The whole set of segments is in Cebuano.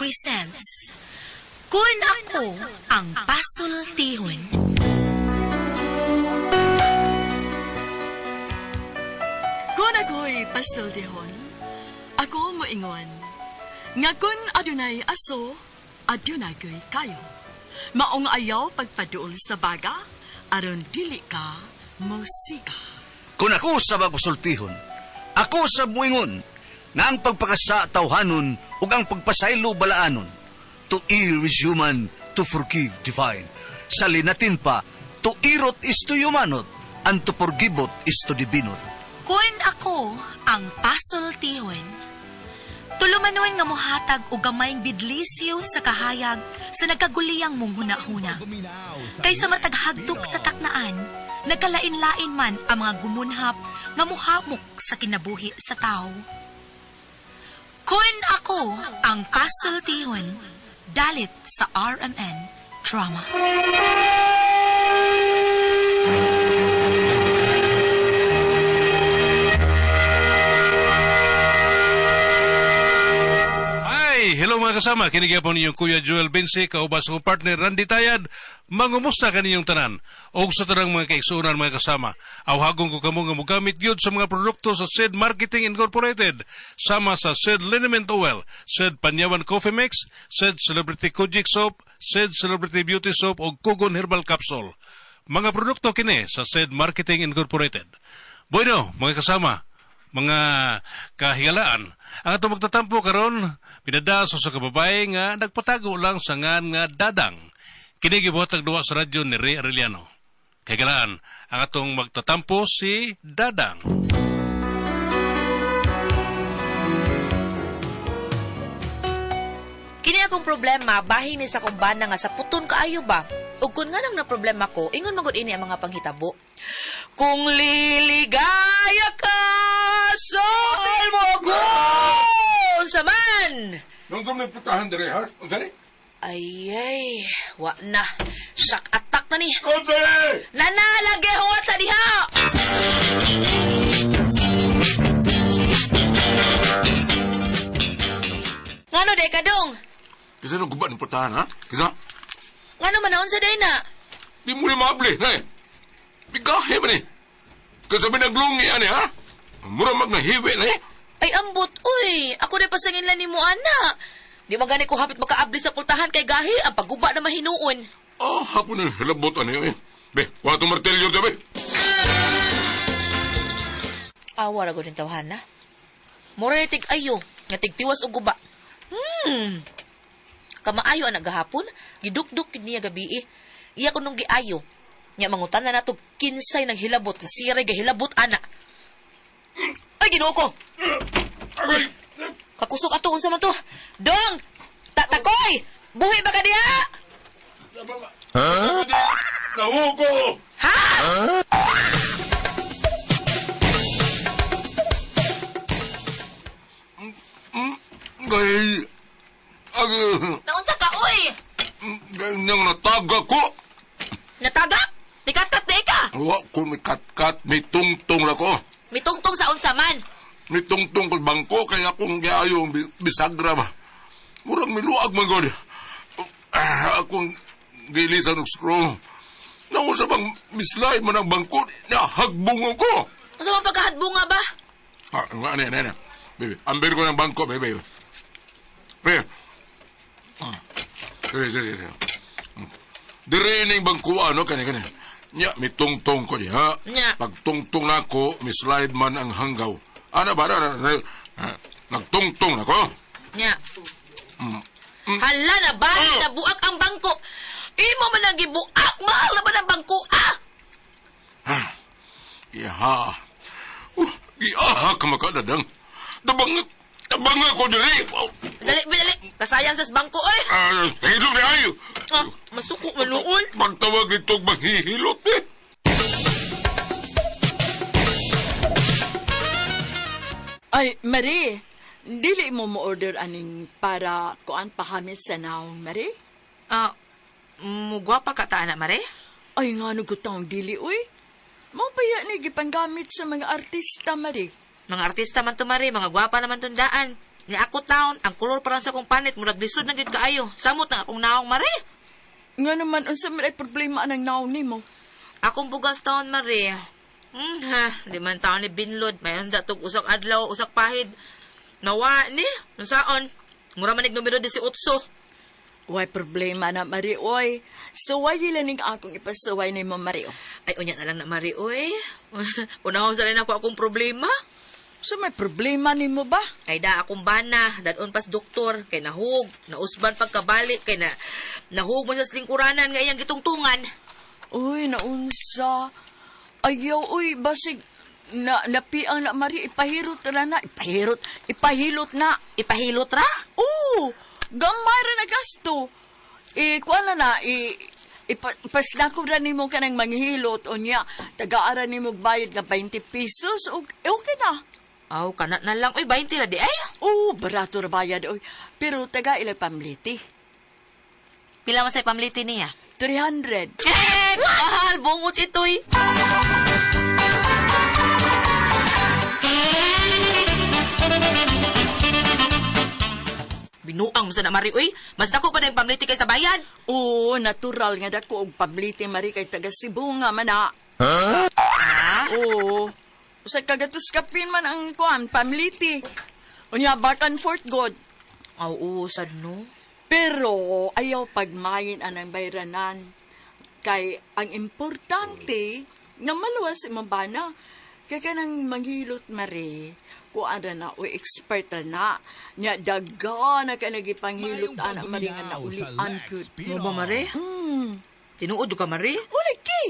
presents Kun Ako Ang Pasultihon. Kung ako'y pasultihon, ako moingon, nga kun adunay aso, adunay ko'y kayo. Maong ayaw pagpaduol sa baga, aron dili ka musika. Kung ako sa magpasultihon, ako sa muingon, nga ang pagpakasa tawhanon ug ang pagpasaylo balaanon. To err is human, to forgive divine. Sa linatin pa, to irot is to humanot, and to forgivot is to divinot. Kun ako ang pasultihon, tulumanon nga mohatag og gamayng bidlisiw sa kahayag sa nagkaguliyang mong hunahuna. Kaysa mataghagdok sa taknaan, nagkalain-lain man ang mga gumunhap nga muhamok sa kinabuhi sa tao. Kun ako ang pasultihon, dalit sa RMN Drama. Ay, hello mga kasama. Kini gyapon ninyong Kuya Joel Bensi, kauban sa akong partner Randy Tayad. Mangumusta kaninyong tanan. Og sa tanang mga kaigsuonan mga kasama. Awhagon ko kamo nga mogamit gyud sa mga produkto sa Sid Marketing Incorporated, sama sa Sid Liniment Oil, Sid Panyawan Coffee Mix, Sid Celebrity Kojic Soap, Sid Celebrity Beauty Soap og Kugon Herbal Capsule. Mga produkto kini sa Sid Marketing Incorporated. Bueno, mga kasama, mga kahigalaan. Ang atong magtatampo karon pinadaso sa kababae nga nagpatago lang sa ngan nga Dadang. Kini gibuhat duwa sa radyo ni Ray Arellano. Kahigalaan, ang atong magtatampo si Dadang. Kini akong problema, bahin ni sa akong bana nga sa puton kaayo ba? Ug kun nga nang na problema ko, ingon man gud ini ang mga panghitabo. Kung liligaya ka, sol mo ko! Unsa man? Nung sa may putahan dire, ha? Unsa ni? Ay, ay, wa na. Shock attack na ni. Unsa ni? Lana, lagi huwat sa diha! Ngano day kadong? Kisa nung guba ng putahan, ha? Kisa? Ngano man naon sa day na? Di mo ni maabli, na eh. Bigahe man eh. Kasa binaglungi, ani, ha? Mura mag nahiwi na eh. Ay, ambot, uy. Ako na pasangin lang ni mo, ana. Di magani ko hapit makaabli sa pultahan kay gahi ang pagguba na mahinuon. Ah, hapon ng hilabot, ani, eh. Be, wato martilyo, be. Awa ra gud tawhan na. Mura tig ayo, nga tigtiwas og guba. Kamaayo ang nagahapon, gidukduk gid niya gabi eh. Iya ko nung giayo. Nya mangutan na nato kinsay nang hilabot, nga siya ray gahilabot ana. Ay, Ginoo ko. Aray! Kakusog ato unsa man to? Dong! Takoy! Buhi ba ka diha? Ha? Nahugo! Ha? Gay! Ag... Naunsa ka, oy? Ganyang nataga ko! Natagak? Nikatkat di ka? Wa ko may katkat, may tungtong na ko. Mitungtong sa unsa man. May tungtong ko bangko, kaya kung giayo ang bisagra ba. Murang miluag man god. Ah, akong gilisan og screw. Nausa bang mislay man ang bangko, nahagbungon ko. Unsa man pagkahadbunga ba? Ah, ano, ano, ano. Baby, ambil ko ng bangko, baby. Baby. Ah. Dire, dire, dire. Dire ning bangko, ano, kani, kani. Nya, may tungtong ko diha. Nya. Pag tungtong na ako, mislide man ang hanggaw. Ano ba, ano, ano, ano, nagtungtong na ko. Nya. Hala na ba? Ah. Nabuak ang bangko. Imo man ang gibuak. Mahal na ba ng bangko? Ah! Iha. Iaha ka makadadang. Tabang, tabang ako diri. Oh, Dali, dali. Kasayang sa bangko, oy. ah, hilom ni ayo. Ah, masuko manuol. Pagtawag nito, manghihilot eh. Ay, Marie, dili mo mo-order aning para kuan pa kami sa naong, Marie? Ah, mugwapa ka ta, ana, Mare? Ay, nga nagutang dili, uy. Mao pa yan ni gipanggamit sa mga artista, Marie. Mga artista man to, Mare. Mga gwapa naman tundaan. Ni ako taon, ang kolor pa lang sa akong panit, murag lisod na gid kaayo. Samot na akong naong, Mari. Nga naman, unsa man ay problema anang naong nimo? Akong bugas taon, Mari. Ha, di man taon ni Binlod. Mayon datog usak adlaw, usak pahid. Nawa ni, unsaon? Mura man ig numero 18. Way problema na, Mari, oy. Suway gilaning akong ipasuway nimo, Mari. Oh. Ay, unya na lang na, Mari, oy. Unahon sa rin ako akong problema. So may problema nimo ba? Ay da akong bana, dadon pas doktor, kay nahug, nausban pagkabalik, kay na nahug mo sa lingkuranan nga iyang gitungtungan. Uy, naunsa. Ayaw, uy, basig na napiang na Mari, ipahirot na na, ipahirot, ipahilot na. Ipahilot ra? Oo, gamay ra na gasto. Eh, kuha na na, eh, ipasdako ra nimo ka ng manghilot, o niya, tagaara nimo bayad nga 20 pesos, okay, okay na. Aw, kana na lang. Uy, 20 ra di ay. Oo, barato ra bayad, oy. Pero taga ilang pamliti. Pila man sa pamliti niya? 300. Eh, mahal, bungot ito'y. Binuang mo sa na, Mari, uy. Mas dako pa na yung pamliti kaysa bayad. Oo, natural nga dako og pamliti Mari kay taga Cebu nga man na. Ha? Oo. Sa kagatos kapin man ang kuan pamliti. Unya back and forth god. Aw, oo, sad no. Pero ayaw pagmayin anang bayranan. Kay ang importante nga maluwas si mabana. Kay kanang manghilot mare, kuan ra na o expert ra na. Nya daga na ka nagipanghilot ana mari nga naulian gud. Mo ba, Mari? Tinuod ka, Mari? Uli ki.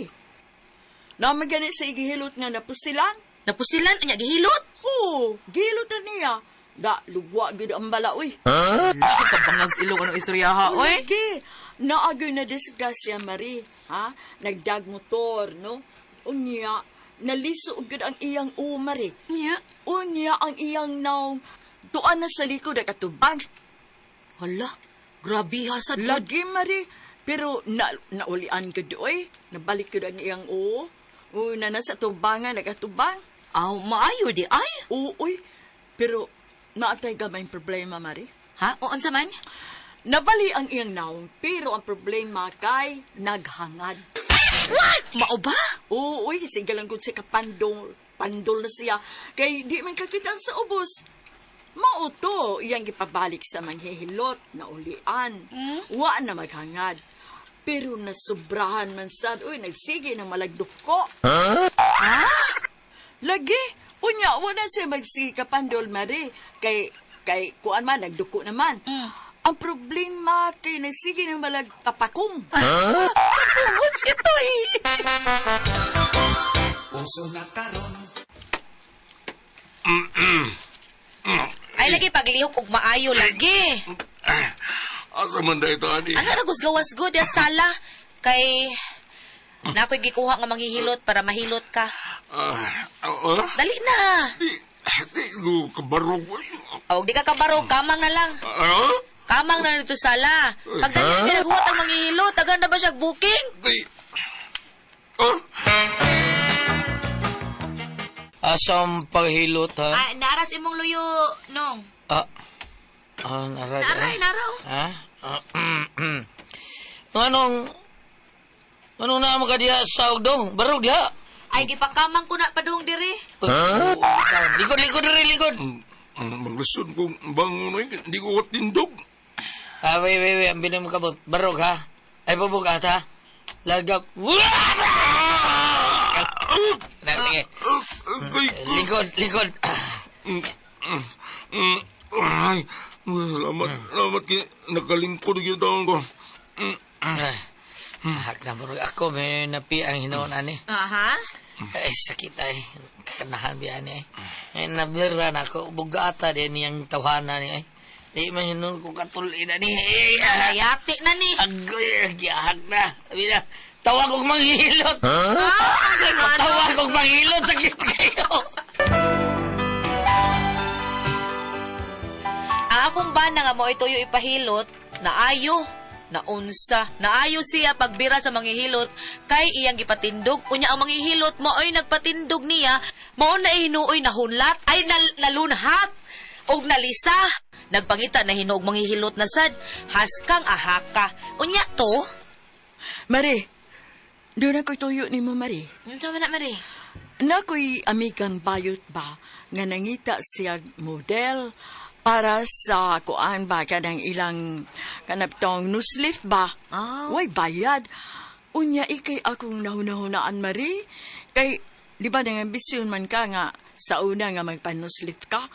Naman gani sa igihilot nga napusilan. Napusilan, anya, gihilot. Oo, gihilot na niya. Da, lugwa gud ang bala, uy. Kabangag sa ilong, anong istorya ha, uy? Lagi. Naagoy na disgrasya, Marie. Ha? Nagdag motor, no? Unya, naliso gud ang iyang u, Marie. Nya. Unya ang iyang naong tuan na sa likod at katubang. Hala, grabe ha, sad. Lagi, Marie. Pero na, naulian gud oy. Nabalik gud ang iyang u. Uy, na nasa tubangan, nagatubang. Aw, maayo di ay. Oo, uy. Pero naatay gamay problema, Marie. Ha? O, unsa man? Nabali ang iyang naong, pero ang problema kay naghangad. Mao ba? Oo, uy, sige lang kung siya kapandol. Pandol na siya. Kay di man kakita sa ubos. Mao to, iyang gipabalik sa manghihilot na ulian. Wa na maghangad. Pero nasubrahan man sad, uy, nagsige ng malagduko. Ha? Lagi, unya, wala siya magsige kapandol, Mari. Kay, kay, kuan man, nagduko naman. Ang problema kay nagsige ng malagpapakong. Bungot ito eh. Ay, lagi paglihok og maayo lagi. Asa man da ito, ani? Ano na gusgawas go diya sala kay nakoy gikuha nga manghihilot para mahilot ka. Ah, ah? Dali na. Di, di ko kabarog. Uy. Og di ka kabaro, kamang na lang. Ah? Kamang na lang dito sala. Pagdali ka naghuwat ang manghihilot, tagan na ba siya booking? Di. Ah? Asam paghilot ha? Ah, naras imong luyo nong. Ah, ah, naray. Naray, naraw. Ha? Ah, Anong, anong naman ka diha sa dong? Barog diha. Ay gipakamang ko na padung diri. Ha? Likod, likod, diri, likod. Maglisod kong bangon, uy. Hindi ko katindog. Ah, wait, wait, wait. Ang bilang mo kabot. Barog ha? Ay, pabugat ha? Lagap. Na, sige. Ay, Likod, likod. Ah, Ay, salamat, salamat kay nakalingkod yung taon ko. Ay, hak na barog. Ako, may napi ang hinoon ani. Aha. Ay, sakit ay. Kakanahan biya ni ay. Ay, nablira na ako. Bugata din niyang tawhana ni ay. Di man hinun ko katulin na ni. Ay, ah, Ayati na ni. agoy, giyahak na. Sabi na, tawag kong manghilot. Ah, Tawag kong manghilot. Sakit kayo. Ang akong bana nga mo ito yung ipahilot, naayo, naunsa, naayo siya pagbira sa manghihilot kay iyang gipatindog. Unya ang manghihilot mao'y nagpatindog niya, mao na hinuoy nahunlat, ay nalunhat. Og nalisa. Nagpangita na hinuog manghihilot na sad. Haskang ahaka. Unya to. Mari, doon ako'y tuyo ni mo, Mari. Unsa man na, Mari? Nako'y amigang bayot ba nga nangita siya model para sa kuan ba kanang ilang kanaptong nuslift ba? Ah. Way bayad. Unya ikay akong nahunahunaan, Mari. Kay di ba nangambisyon man ka nga sa una nga magpanuslift ka?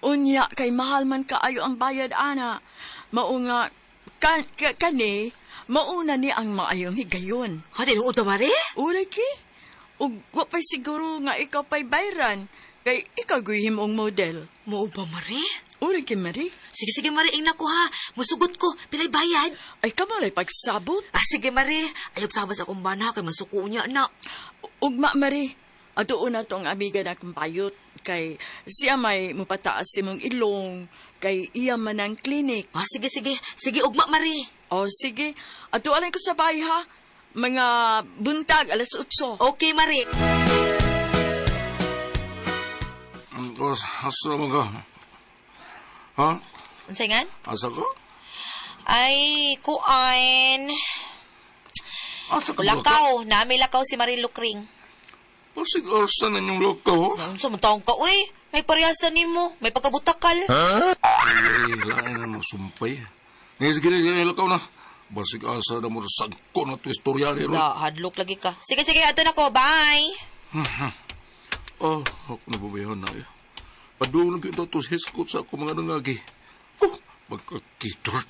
Unya kay mahal man kaayo ang bayad ana. Mao nga kani mauna ni ang maayong higayon. Ha, tinuod na, Mari? Ulay ki. Ug wa pa'y siguro nga ikaw pa'y bayran. Kay ikaw guy himong model. Mao ba, Mari? Ulay ki, Mari. Sige, sige, Mari. Ingna ko, ha. Musugot ko. Pilay bayad. Ay kamalay pagsabot. Ah, sige, Mari. Ayog sabas akong bana kay masuko niya na. Ugma, Mari. Ato na tong amiga na akong bayot. Kay siya may mupataas si mong ilong. Kay iya man ang klinik. Ah, sige, sige. Sige, ugma, Mari. O sige, ato alay ko sa bahay ha. Mga buntag, 8:00. Okay, Mari. Asa man ka? Ha? Unsay nga? Asa ka? Ay, kuan. Asa ka? Lakaw. Nami lakaw si Marie Lucring. Pasig arsa na inyong lakaw. Unsa man taong ka, uy? May parehasan nimo, may pagkabutakal. Ay, lain na masumpay. Ngayon, sige, sige, lakaw na. Basig asa na mo sagko na ito istorya ni Ron. Da, hadlok lagi ka. Sige, sige, ato na ko. Bye. Oh, ako nababayahan na eh. Padulong ko ito sa hiskot sa ako mga nangagi. Oh, magkakitor.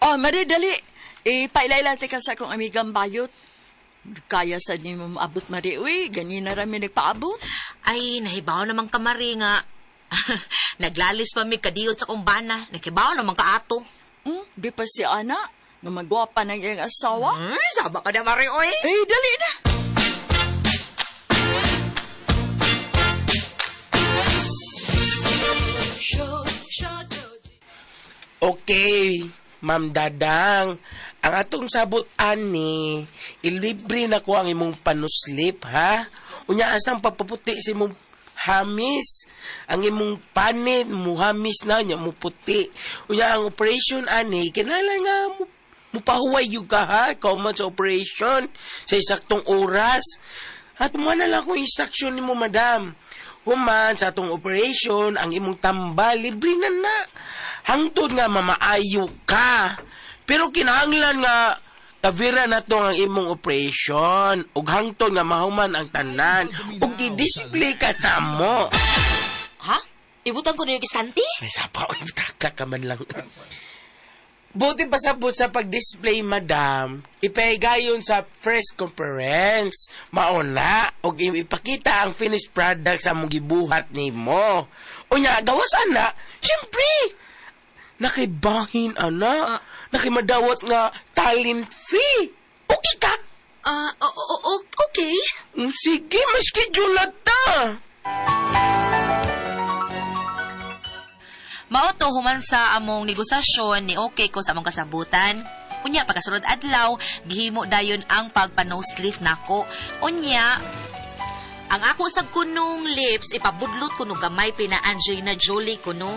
Oh, Mari, dali. Ipailaila ka sa akong amigang bayot. Kaya sa ni mo maabot, Mari. Uy, ganina rami nagpaabot. Ay, nahibaw naman ka, Mari, nga. Naglalis pa mi kadiyot sa kumbana. Nakibaw naman ka ato. Di pa si Ana, nga magwapa ng iyang asawa. Saba ka na, Mari, oy. Eh, dali na. Okay, Ma'am Dadang. Ang atong sabot ani, ilibre na ko ang imong panuslip, ha? Unya asang pagpaputi sa imong hamis. Ang imong panit, muhamis na niya, muputi. Unya ang operation ani, kinahanglan nga mupahuway yung ka, ha? Kauman sa operation, sa isaktong oras. At mo na lang akong instruction nimo, madam. Human sa atong operation, ang imong tambal, libre na na. Hangtod nga mamaayo ka. Pero kinahanglan nga kavira na to ang imong operation. Ug hangtod nga mahuman ang tanan. Ug gi-display ka na mo. Ha? Ibutan ko na yung istante? May sapa, taka ka man lang. Buti pa sabot sa pag-display, madam, ipahigayon sa first conference. Mauna, og ipakita ang finished product sa among gibuhat nimo. Unya, gawas ana, siyempre, nakibahin ana, nakimadawat nga talent fee. Okay ka? Okay. Sige, ma-schedule na ta. Mao to human sa among negosasyon ni okay ko sa among kasabutan. Unya pagkasunod adlaw, gihimo dayon ang pagpa-nose lift nako. Unya ang ako sa kunong lips ipabudlot kuno gamay pina Angelina Jolie kuno.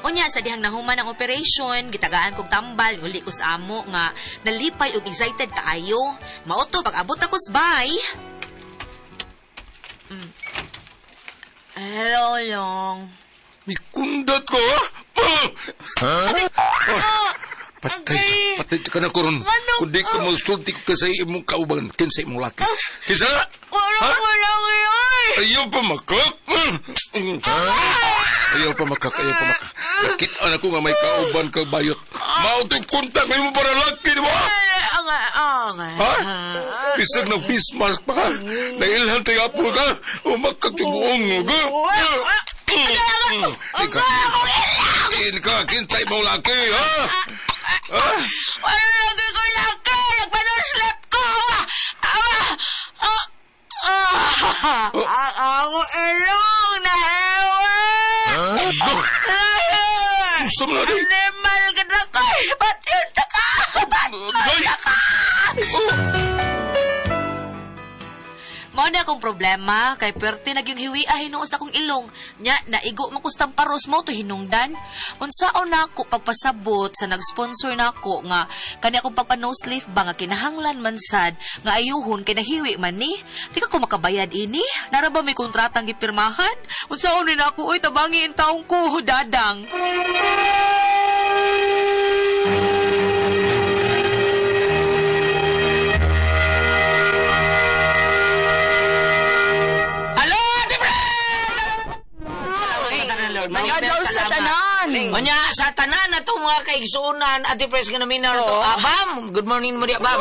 Unya sa dihang nahuman ang operation, gitagaan kog tambal uli ko sa amo nga nalipay og excited kaayo. Mao to pag abot ako sa bay. Hello, Long. May kundat ko, ha? Ah! Patay, patay ka na koron. Kung di ka magsulti ko sa imong kauban, kinsa imong laki. Kinsa na? Wala, Ha? wala, wala. Ayaw pa makak. Ayaw pa makak, ayaw pa makak. Nakita na ko nga may kauban kang bayot. Mao to'y kontak mo para laki, di ba? Ha? Bisag na face mask pa ka. Nailhan tayo apo ka. Umakak yung buong ka. Ika, ika, kintay mo laki, ha? Ha? Wala lagi ko laki! Nagpanoslap ko! Ang ako ilong nahewa! Usam na rin. Animal ka na ko! Patyon ta ka! Ay! Mao ni akong problema kay perti nagyung hiwia hinuon sa akong ilong. Nya naigo man kustang paros mo to hinungdan. Unsaon nako pagpasabot sa nag-sponsor nako nga kani akong pagpa-nose lift ba nga kinahanglan man sad nga ayuhon kay nahiwi man ni. Di ka ko makabayad ini. Nara ba may kontratang gipirmahan? Unsaon ni nako oy, tabangi in taong ko, Dadang. Hello, Ate Fred! Salamat sa tanan, Lord. Adlaw sa tanan. Unya, sa tanan na itong mga kaigsuunan, Ate Pres, nga naminaw na ito. Ah, Bam! Good morning mo di, Bam.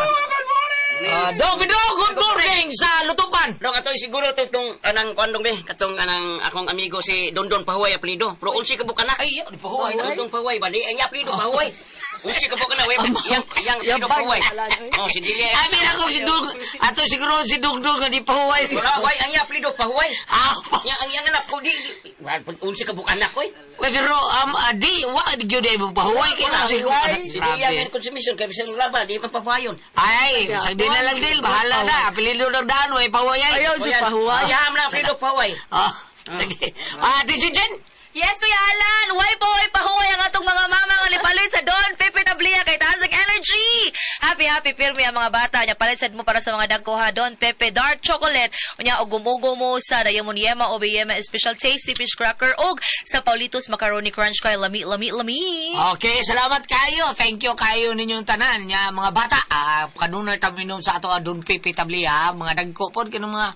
Ah, dog, dog, good morning sa Lutupan. Dong atoy siguro to tong anang kuan dong be katong anang akong amigo si Dondon Pahuay apelyido. Pero unsi ka bukanak. Ay, di pahuway. Dondon Pahuay ba di ang apelyido Pahuay. Unsi ka bukanak we yang yang apelyido Yabag, Pahuay. wala, eh. Oh si Dili. Abi na kong si Dug, ato siguro si Dugdug nga di pahuway. Wala way ang apelyido Pahuay. Ah, Yang ang yang anak ko di unsi ka bukanak oy. Uy, pero adi, wa di gyud ay pahuway kay unsi ko kanak. Si Dili Grabe. ang consumption kay bisan laba di man papayon. Ay, sa di na lang dil, bahala na. Apelyido ng daan, way pahuway ay. Ayaw jud pahuway. Yam na apelyido Pahuay. Ah, sige. Ah, Ate Jen, Yes, Kuya Alan! Why po, why pahuway ang atong mga mama nga nipalit sa Don Pepe Tablia kay taas ang energy! Happy, happy pirmi ang mga bata. Nya palit sad mo para sa mga dagko ha. Don Pepe Dark Chocolate. Unya, og gumugo mo sa Diamond Yema o Yema Special Tasty Fish Cracker og sa Paulitos Macaroni Crunch kay lami, lami, lami. Okay, salamat kayo. Thank you kayo ninyong tanan. Nga, mga bata, kanunay taminom sa ato Don Pepe Tablia. Mga dagko po, kanong mga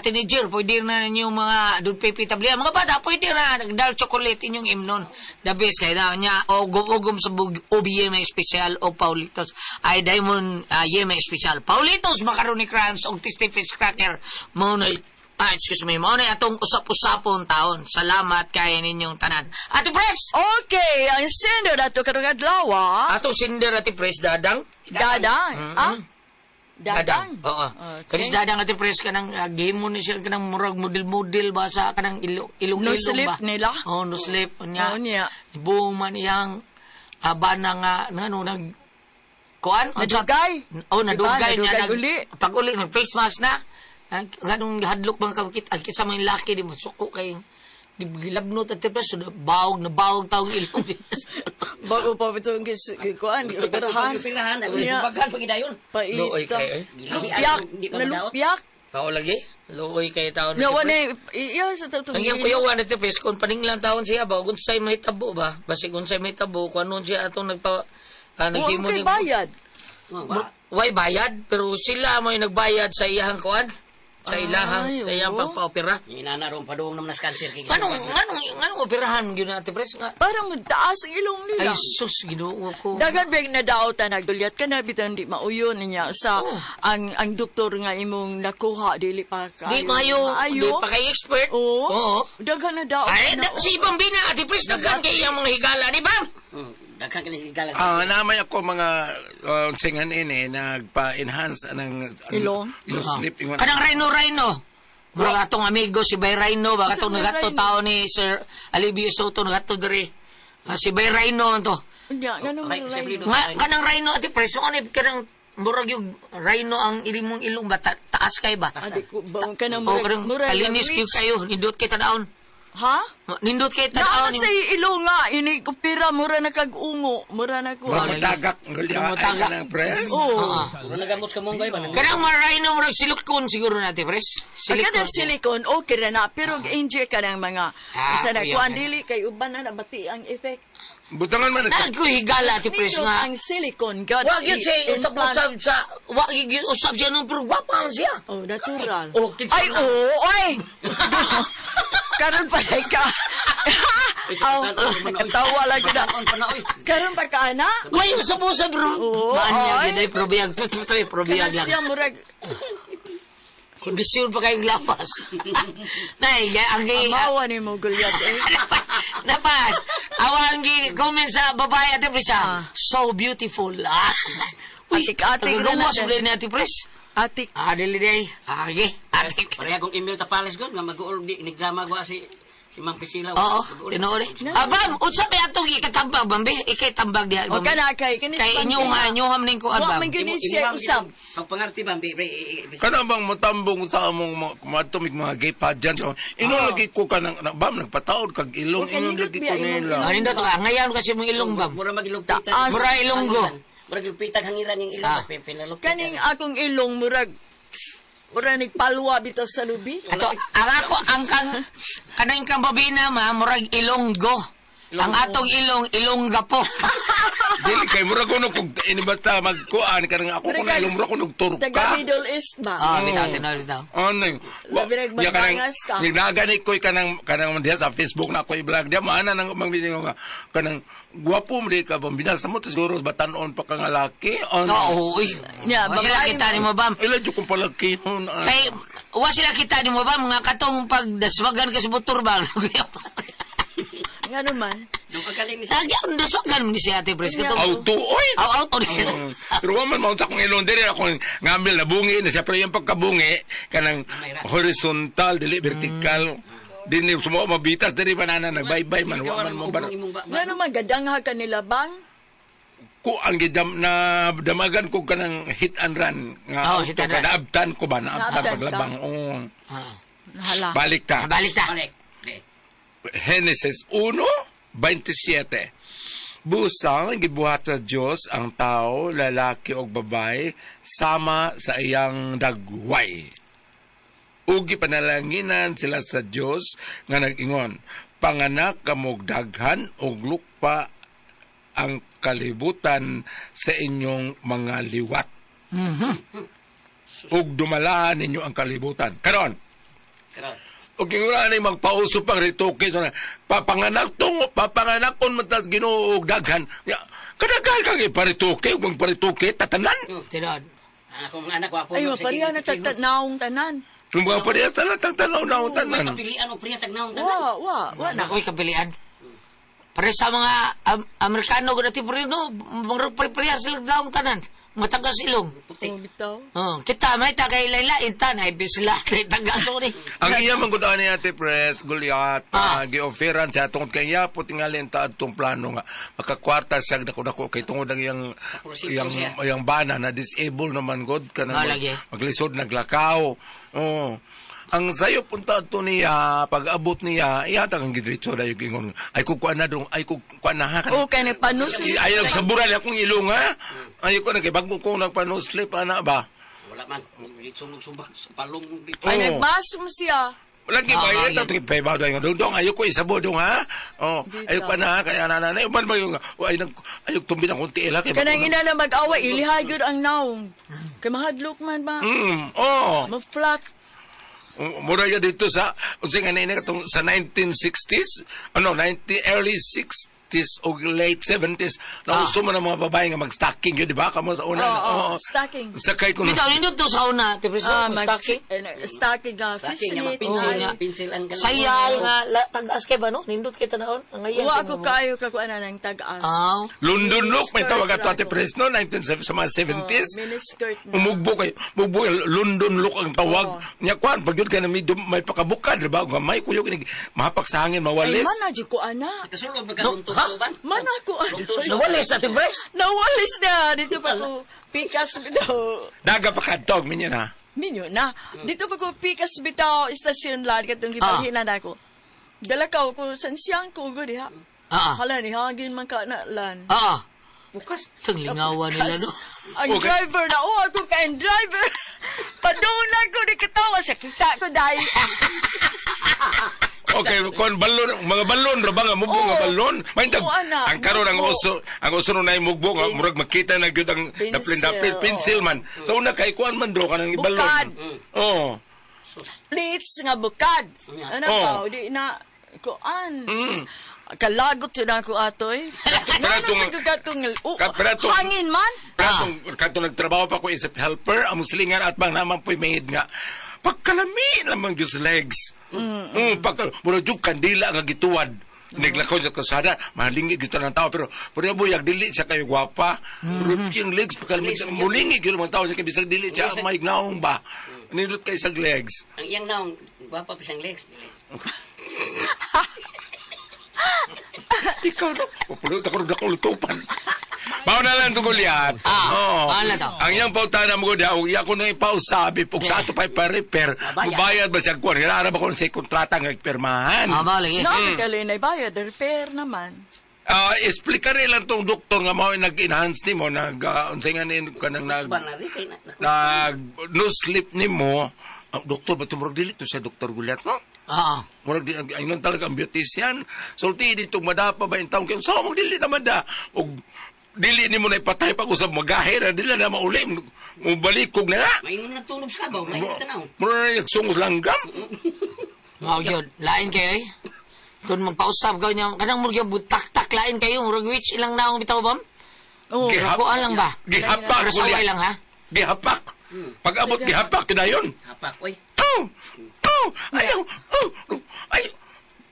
teenager, pwede na ninyong mga Don Pepe Tablia. Mga bata, pwede na dark chocolate inyong imnon. The best kayo na niya. O gum-ugom sa OBM special o Paulitos. Ay, Diamond Yema special. Paulitos, Macaroni Crunch o Tasty Fish Cracker. Mao na excuse me, mao na atong usap-usapon taon. Salamat kay ninyong tanan. Ate Pres! Okay, ang sender ato karong adlaw. Atong sinder Ate Pres, Dadang. Dadang. Ah? Dadang. Oo. Okay. Kanis Dadang Ate Pres kanang game mo ni siya kanang murag model-model ba sa kanang ilong-ilong No ba? sleep nila. Oh, no sleep niya. Oo niya. Buong man iyang bana nga ngano nag kuan Nadugay. Oh, nadugay Diba? niya Nadugay nag, uli. Pag uli nag face mask na. Ang ganong hadlok mga kabukit ang kinsa may laki di mo suko kay gilabnot Ate Pres so, bawog na bawog taong ilong. Bago pa itong kuan, operahan. Pirahan, Niya. baghan pagidayon. Luoy Paita. kay eh. Lupyak. Nalupyak. Mao lagi. Luoy kay taon. Nawa na, iya sa tatong. Ang iyang kuyawan ito, pes, kung paninglang taon siya ba, kung sa'y may tabo ba, basig kung sa'y may tabo, kung anong siya atong nagpa, Huwag naghimo kay ni- bayad. Way bayad, pero sila mo yung nagbayad sa iyahang kuan, sa ilahang, Ay, sa iyang oo. pagpa-opera. Inana ron padung naman nas cancer kay. Anong operahan yun natin, pres? Nga, Parang taas ang ilong ay, nila. sus, ginoo ko. Daghan bang nadautan nagdulyat ka na bitan di mauyon niya sa Oh. ang doktor nga imong nakuha dili pa kayo. Di maayo, di pa kay expert. Oo. Oo. Daghan na daot. Ay, na, si Ibang Bina, Ate Pres, daghan kay iyang mga higala, di ba? Daghan kini galang. Naman ako mga singan ini nagpa-enhance anang Ilong? ilong sleep ingon. Kanang Rhino Rhino. Murag atong amigo si Bay Rhino ba katong Saan may nagadto Rhino? tao ni Sir Alibio Soto nagadto diri. Ah, si Bay Rhino man to. Nya, ngano man Okay, Rhino? siyempre, Nga kanang Rhino Ate Pres, ano kanang murag yung Rhino ang ilimong ilong ba taas kay ba? Adi ko ba kanang O kanang murag kalinis gyud kayo, nindot kay tan-awon. Ha? Nindot kay Naa tan-awon. sa ilong nga ini kupira mura na kag ungo, mura na ko. Murag matagak ang Murag gulya ay matagak. kanang press. Oo. Mura nagamot ka mong ba? Kanang mga Rhino murag silicone siguro na Ate Pres. Silicone. Kanang silicone, okay ra na. Pero inject ka ng mga Ah, sa na kuya. kuan dili kay uban na nabati ang effect. Butangan man sa Nagko higala Ate Pres Nindot nga. ang silicone god. Wag yun siya implant. usab-usab sa wag yun usab siya nung pero gwapa man siya. Oh, natural. Oh, kinsa Ay, na? oo, ay! Karon pa day ka. Aw, katawa lang na. Karon pa ka, ana? Way usab-usab bro. Oo, Maan niya ay. gid ay probiyag tu tu tu probiyag Karon siya lang. murag Kondisyon pa kayong lapas. Nay, ang gi amawa ni mo gulyat eh. Dapat awang gi comment sa babae Ate Pres. ah. So beautiful. Ah. Uy, Atik-atik na tagagawas natin. mo ni Ate Pres. Atik. Ah, dili day. Ah, okay. Atik. Pareha kong email ta Palace gud nga mag-uol di nigdrama gwa si Si Ma'am Priscilla. Oo, tinuod eh. Ah, bam, unsa may atong ikatambag, bam, be? Ikatambag diha, O bam. kana kay kani Kay inyo nga, inyo ham ning kuan, Wa bam. man gyud ni siya usab. Pagpangarti ba, be, be, Kana bang matambong sa among mga matumig mga gay pageant. Ino lagi ko kanang na, bam nagpataod kag ilong O, ino kanindot lagi biya ko imong nila. Ah, nindot ka. Ngayon kasi mong ilong, bam. Mura magilugpitan. Taas. Mura ilonggo. Mura gilugpitan hangiran yung ilong. Ah. Pinalupitan. Kaning akong ilong murag murag nagpalwa bitaw sa lubi. Ato, ang ako, ang kang, kanang kang babina, ma, murag ilonggo. Ang atong ilong, ilongga po. Dili kay mura ko no kung ini basta magkuan kanang ako kung ilong mura ko nagturka. Taga Middle East ba? Ah, bitaw, tinuod, bitaw. Ano? Labi nagmabangas ka. Nagani ko kanang kanang diha sa Facebook na ako i-vlog diha maana nang mangbising ko nga kanang gwapo mo di ka bam binasa mo siguro batanon pa ka nga laki. Ano? Oo, uy. Nya, Wa sila babae kita ni mo, bam. Ila jud kong palakihon. ah. Kay, wa sila kita ni mo, bam, mga katong pagdaswagan ka sa motor, bam. Nga naman. Doon ka galing ni Lagi akong daswagan mo ni si Ate Pres. Katong, Auto oy. Aw, auto. Pero wa man mao sa akong ilong diri ako ngamil na bungi na siya pero yung pagkabungi kanang horizontal dili vertical. Dili sumo mabitas diri banana nagbaybay man wa man mo ba Nga naman gadangha kanila bang? ko ang gidam na damagan ko kanang hit and run nga Oh, auto hit and ka, run. naabtan ko ba naabtan Naabtan ka. paglabang oo. Ah. Hala. Balik ta. Balik ta. Balik. Be. Genesis 1:27. Busang gibuhat sa Dios ang tao, lalaki o babae, sama sa iyang dagway. Ug gipanalanginan sila sa Dios nga nag-ingon, panganak kamog daghan og lukpa ang kalibutan sa inyong mga liwat. Ug dumalahan ninyo ang kalibutan. Karon, Karon. O kung ni magpauso pang retoke so na papanganak tong papanganak kon matas Ginoo og daghan. Ya, kadaghan kang iparitoke ug magparitoke tatanan. Tinuod. Ang akong anak wapo. Ay, mapareha na tagtanaong tanan. Kung mga pareha sa latang tanaw na ang May tanan. kapilian o priya tagnaong tanan. Wa, wa, wa na. Ako'y kapilian. Pare sa mga Amerikano gud ati pre no, mga pare sila daong tanan. Matagas ilong. Oh, bitaw. Oh, kita may ta kay layla intan ay bisla kay tagas ni. Ang iya man gud ani Ate Pres Goliath Ah. gi-offeran siya tungod kay iya po tingali ang taad tong plano nga makakwarta siya dako-dako kay tungod ang iyang Kaprosito iyang siya. iyang bana na disable naman god kanang Ah, lagi. maglisod naglakaw. Oo. Ang sayo punta to niya pag abot niya ihatag ang gidritso dayo ingon ay kukuan na dong ay kukuan na ha O, kay nagpanusli. Ay nagsaburan akong ilong ha. Ay ko nagbago ko nagpanuslip ana ba. Wala man. Dito sumba sa palong. Ay, Oo. nagbas mo siya. Lagi ba Ah, ito yun. ito pa ba dong dong ayo ko isabo dong ha. Oh, ayo pa na kaya na na man ba yung oh, ay nag ayo tumbi na konti ila kay Kanang ina na mag-awa, ilihay gyud ang naong. Kay mahadlok man ba? Oh. Ma-flat. Mura ya dito sa unsa nga na katong sa 1960s, ano 90 early 60s o late 70s nauso man ang mga babae nga mag-stocking yun, di ba? Kamo sa una. Oo, Oo. stocking. Sakay ko Bitaw nindot to sa una, ati Pres. Ah, mag, Stocking. eh, stocking nga, Stocking nga fishnet. mapinsil. Oo, nga. Pinsil ang ganun. Sayal nga tagas kay ba no? Nindot kay tanahon. Ang ngayon. Wa ako kayo kakuan na ng tag-as. Aw. London look, may tawag ato Miniskirt Ate Pres, no? 1970 sa mga 70s. Oh, miniskirt na. Umugbo kay, mugbo kay, London look ang tawag. Oh. Nya kuan pag yun ka na medyo may pakabukan, di ba? Gamay kuyo kinig mahapak sa hangin Ay, mawalis. man na jud ko ana. Kasulod No, magkaguntong ha? ban. Man ako ana. Nawalis ati Pres. Nawalis na dito pa ko pikas bitaw. Daga pa kadtog minyo na. Minyo na. Dito pa ko pikas bitaw istasyon lan katong gibalhinan ako. Galakaw ko san siyang ko gud ha. Ah. Hala ni hangin man ka na lan. Ah. Bukas. Tang lingawan nila no. Ang driver na, oh, ako ka ang driver. Padung ko di katawa siya. Kita ko dahil. Okay, kon balon, mga balon ra ba nga mugbo nga Oo. balon? May tag, Oo, ana, ang karon ang mugbo. uso, ang uso nun ay mugbo nga murag makita na gyud ang Pencil, daplin-daplin oo. pencil man. Sa una kay kuan man do kanang Bukad. balon. Oo. Plates nga bukad. Ano Oh. pa, di na, kuan. Sus, kalagot siya na ako atoy. Pero Ano itong- sa katong, oh, Pero itong- hangin man. Katong katong nagtrabaho pa ko isip helper, ang muslingan at bang naman po'y maid nga. Pagkalami lamang Diyos legs. Pagka, mura jud kandila nga gituwad. Naglakaw sa kasada, malingi gyud ng tao pero pero buyag dili siya kayo gwapa. Pero yung legs pagkalami mulingi gyud mga tao kay bisag dili siya may naong ba. Nindot kay sa legs. Ang iyang naong, gwapa pa siyang legs. Dili. Ikaw na. Papulot ako ng nakulutupan. Mao na lang tungkol yan. Ah, Oo. mao na to. Ang iyang pautana mo gud, og iya ko na ipausabi pug sa ato pa ipa-repair, mubayad ba siya kuwan? Kaya ba ko sa kontrata nga pirmahan. Ah, mao lagi. No, kalinay bayad, repair naman. Ah, explica rin lang tong doktor nga mao nag-enhance nimo, nag unsay nga ni kanang nag Ba na rin kay na. nag no sleep nimo. Ang doktor ba tumurog dili to sa Doktor Gulyat, no? Oo. Murag di ang ingon talaga ang beautician. Sulti dito madapa ba in taon kay so mo dili naman da. Og dili nimo na ipatay pag usab magahe na dili na mauli mubalikog na nga. Maingon na tunob sa kabaw, maingon tanaw. Mura na sungos langgam. Mao gyud, lain kayo eh. Kung magpausap ka niya, kanang murag yung butak-tak lain kayo, murag witch ilang naong bitaw bam? Oo. Gihap- Kuan lang ba? Gihapak Pero saway Gulyat. lang ha? Gihapak. Pag abot gihapak dayon. Hapak oy. Oh! Oh! Ayaw! Oh! Ay!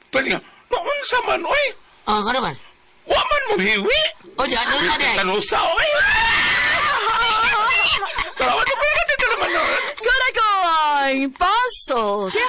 Pwede nga. Maunsa man, oy! Oh, nga naman. Wa man mo hiwi! O di, ano ka di? Tanusa, oy! Salamat po, dito naman, no? Kung ako ang puzzle.